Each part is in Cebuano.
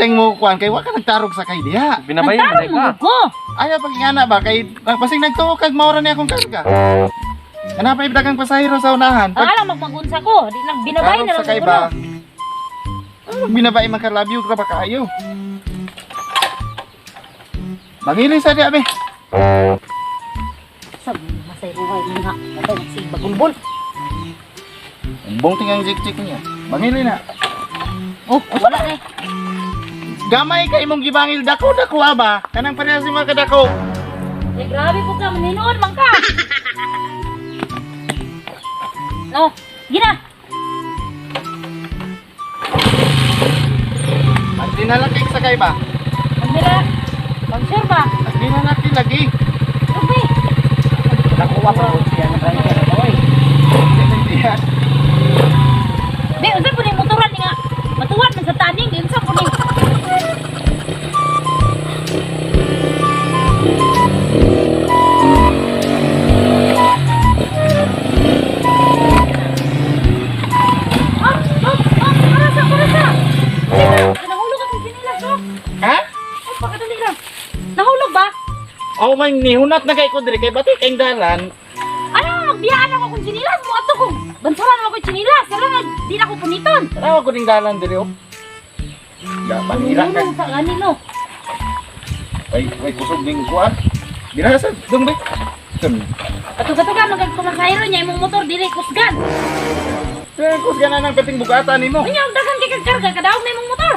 Teng mo kuan kay wa ka nagtarog sa kay diha. Binabayan man Nagtarong ka. mo ko. Ayaw pag ingana ba kay basing nagtuo kag maura ni akong karga. Ana pa dagang pasahero sa unahan. Ang alam magmagunsa ko, di nang binabay Tarog na lang sa kay ko. ba. Ano binabay man kalabyo ka ba kaayo? Bangili sa diha be. Sa masay uhay nga, patay nagsigbagulbol. Umbong tingang jik-jik niya. Bangili na. Oh, wala na. Gamay ka imong gibangil dako dako aba. Kanang parehas ni mga kadako. Eh, grabe po ka, maninood man ka. No, gina. Pagdinalaki sa kay ba? Magbira. Mag-sure ba? Pagdinalaki lagi. Rubi. Nakuha pa ko siya na driver oy. Diha. Di, unsa po ni motoran ni nga. Matuwan man sa taning, di unsa po ni. Ah, ah, ah, parasa, parasa. Sige, nahulog akong sinilas, oh. Ha? Ay, pakadali lang. Nahulog ba? Oh man, nihunat na kay ko diri kay bati kay dalan. Ano, magbiyaan ako kung sinilas mo ato kung bansaran ako kung sinilas. Sara nga, di na ako puniton. Tarawa ko ning dalan diri oh. Ya, panira ka. Nahulog sa ganin, no. Ay, ay kusog ning kuan. Dira sa dong be. Dum. Atug-atugan, magkumasahiro niya imong motor, dili kusgan. Kaya kus gana nang peting bugata nimo. Unya, og daghan kay kag karga, kadaog na imong motor.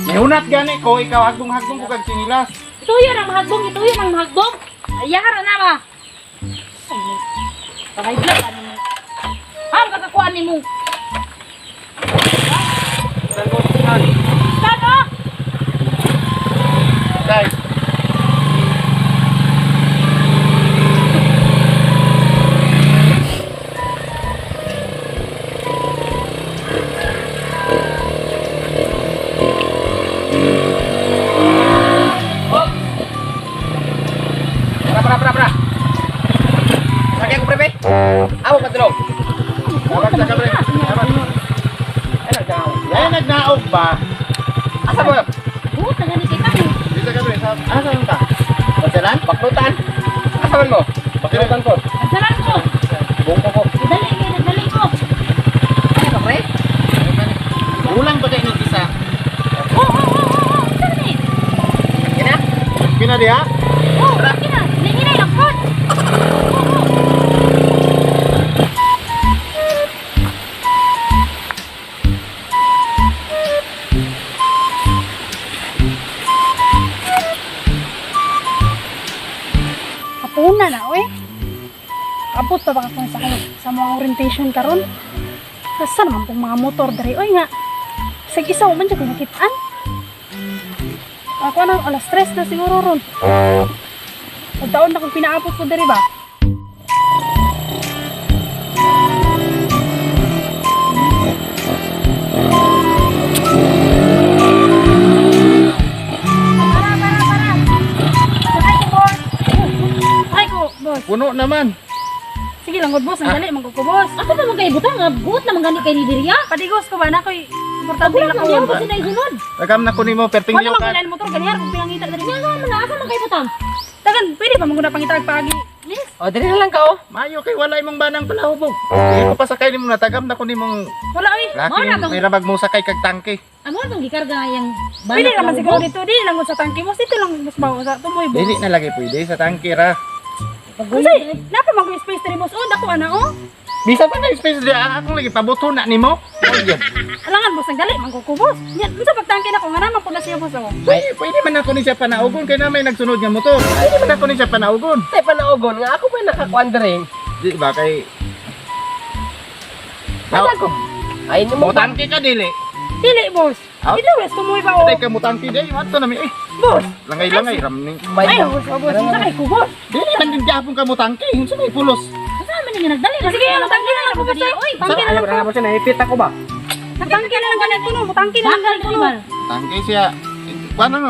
Nihunat gani ko ikaw hagdong-hagdong ko kag sinilas. Ituyo ang mahagbong, ituyo ang mahagbong. Ayara na ba? Pakay vlog ano mo. Ha, kakakuan nimo. Tano! Dai. Pra pra pra pra. Sakay ko pre. Amo padulong. Tawag sa kabre. Tawag. Ay nagdaw. Ay nagnaog ba? Asa mo? Buot na gani kay kami. Dito kabre sa asa ka? Basalan? Baklutan. Asa man mo? Baklutan ko. Nagsalan ko. Bungko ko. Dali kay nagdali ko. Ano ka pre? Ulang ba kay ning isa? Oh, oh, oh, oh, oh. Saan ni? Kina? Pina diha? Oh, kina. Ninginay ang pot. Oh, oh. Hapuna na, oy. Abot pa ba ka sa, sa mga orientation karon? Asa naman pong mga motor diri, oy nga. Sa isa man jud ko nakitaan. Ako na alas 3 na siguro ron. Ang taon na kong pinaabot ko diri ba? Para, para, para. Sakay ko, boss. Sakay ko, boss. Puno naman. Sige lang, good boss. Ang dali, man ko, boss. Ako naman kay butang, nga buot naman gani kay ni diriya. Padigos ko ba na ko'y importante Wala lang man ako. diyan ko sila isunod. Tagam na ko nimo perting Wala liyo man ka. ko motor ganyan kung pinangita diri. Nya nga man asa man kay butang. Tagan, pwede pa man ko na pangitag paagi. Miss, O diri na lang ka oh. Mayo kay wala imong banang palahubog. Di ko pasakay nimo na tagam na ko nimong wala oy. laki. Mao na tong- May rabag mo sakay kag tangke. Amo tong gikarga nga yang Pwede naman siguro dito, di lang sa tangke mo. Dito lang mas bawo sa tumoy, boss. Dili na lagi pwede sa tangke ra. Unsay, napa man ko yung space diri boss. Oh, dako ana oh. Bisa pa na space diha akong lagi pabuto na nimo. Oy, Alangan boss, ang dali man ko ko boss. Yan, unsa pagtangke nako nga naman po na siya boss oh. Pwede, pwede man ako ni siya panaugon kay na may nagsunod nga motor. Pwede man ako ni siya panaugon. Tay panaugon nga ako pa nakakuan diri. Di ba kay Wala ko. Ay nimo. Mutangke ka dili. Dili boss. Out. Dili boss, tumoy ba oh. Patay ka mutangke di ato na mi eh. Boss. Langay-langay ram ni. Ay, boss, oh, boss, unsa kay ko boss? Dili man din gyapon ka mutangke. Unsa may pulos? Asa man nga nagdali? Sige, tangke na lang ko boss. Oy, Tangke na lang ko. Wala nahipit ako ba? Tangke na lang ganit ko no, tangke na lang bakal ganit ko diri no. bal. Tangke siya. Kuan ano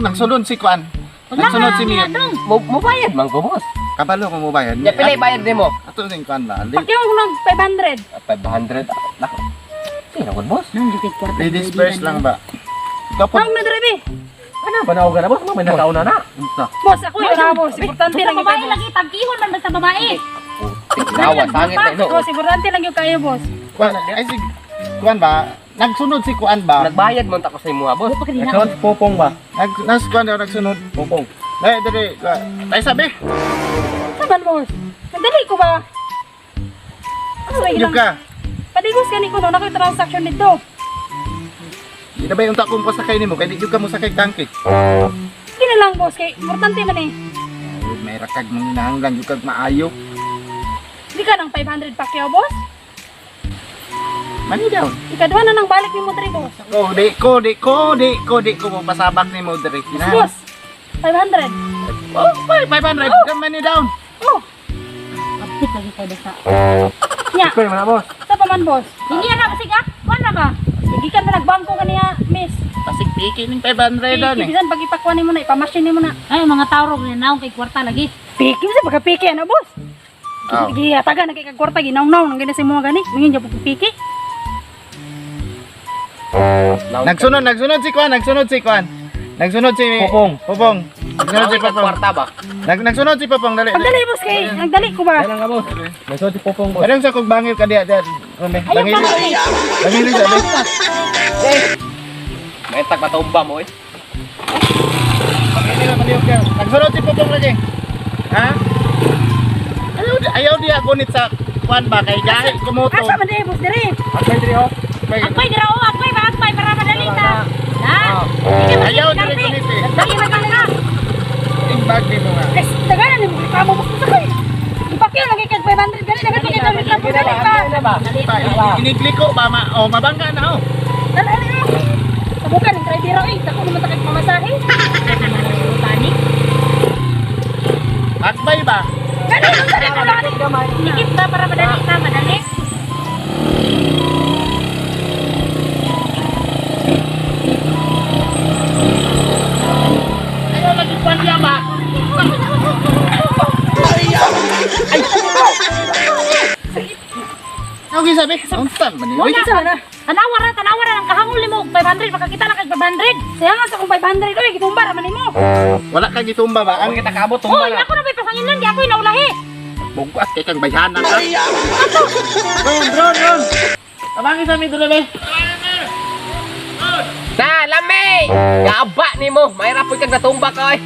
nagsunod si Kuan. Nagsunod si Mia. Mo mo bayad man ko boss. Kabalo ko mo bayad. Ya pila bayad nimo? Ato ning Kuan ba? Pakyaw ko ng 500. 500. Nako. Sino ko boss? Nang dikit kwarta. Ladies first lang ba? Kapod. Naog na dire be. Ano ba naog na boss? May nakaw na na. Unsa? Boss, ako yung na boss. Importante Basta lang yung babae kayo, boss. lagi tagkihon man basta babae. Lawa sangit na ino. Boss, importante lang yung kayo, boss. Kuan, ay si kuan ba? Nagsunod si kuan ba? Nagbayad man ta ko sa imuha, boss. Wa pa kanina. Nagsunod si Popong ba? Nag nas kuan daw nagsunod. Popong. Dai dali. Ay sabi. Saban, boss. Nagdali ko ba? Ano ba Yung ilang? ka. Padigos gani ko no, nakoy transaction dito. Di na ba yung takong pasakay nimo kay di jud ka mo sakay tangke. Sige na lang, boss, kay importante man eh. Ay, may rakag manginahanglan jud kag maayo. Di ka ng 500 pakyaw, boss. Mani daw. Ikaduha na nang balik nimo diri, boss. Ko di ko di ko di ko di ko mo pasabak nimo diri. Boss, 500. Oh, 500. Oh. Money down. Oh, Abtik lagi kay basta. nya. Pero man boss. Sa pa man, boss. Hindi na basig ah. Kuan na ba? Sige ka na nagbangko kaniya, miss. Pasig piki ning 500 doon eh. Bisan pag ipakwan nimo na, ipamashin nimo na. Ay mga tawrog na naong kay kwarta lagi. Piki sa pagka piki ano, boss? Oh. Gihatagan na kay kag kwarta ginaw-naw nang gani sa imo gani. Mingin jud piki. Nagsunod, nagsunod si Kwan, nagsunod si Kwan. Nagsunod si Popong. Popong. Nagsunod si Popong. Kwarta ba? Nagsunod si Popong dali. Pagdali, boss, kay nagdali ko ba? Yan lang ka boss. Nagsunod si Popong boss. Anong sa kog bangil ka diya diya. Rome. Ayaw Bangil. pa lagi. Bangil sa Eh. May tag patumba mo eh. Nagsunod si Popong lagi. Ha? Ayaw ayaw diya gunit sa Kwan ba kay gahi kumoto. Asa man diri, boss, diri? Agay diri oh. Agpay dira oh, agpay ba agpay para madali ta. Na. Ayaw diri gunit eh. Dali magkala. Ing bag nimo nga. Guys, daganan nimo reklamo boss sa kay. Ipakyaw lang kay kag 500 gani dagan kay kag reklamo gani pa. na ba? Pa, inigliko ba ma oh mabangga na oh. Dali dali. Sabukan ng driver eh, dako naman ta kag pamasahe. Panik. Akbay ba? Gani dali ko gani. Dikit ba para madali ta, madali. Ayaw lagi Kwan diya ba? Ay! Okay sabi, unsa man ni? Uy, Unsa na? Tanawa ra, tanawa ra ang kahangol nimo og 500 makakita na kag 500. Siya nga sa kung 500 oy gitumba ra man nimo. Wala ka gitumba ba? Ang Ang kita kaabot tumba Oy, na. ako na may pasanginan, di ako naulahi. Bugwas kay kang bayhana ka. Ron, ron, ron. Tabangin sa mi dole be. Na lami. Gaba nimo, may rapoy kag natumba ka oy.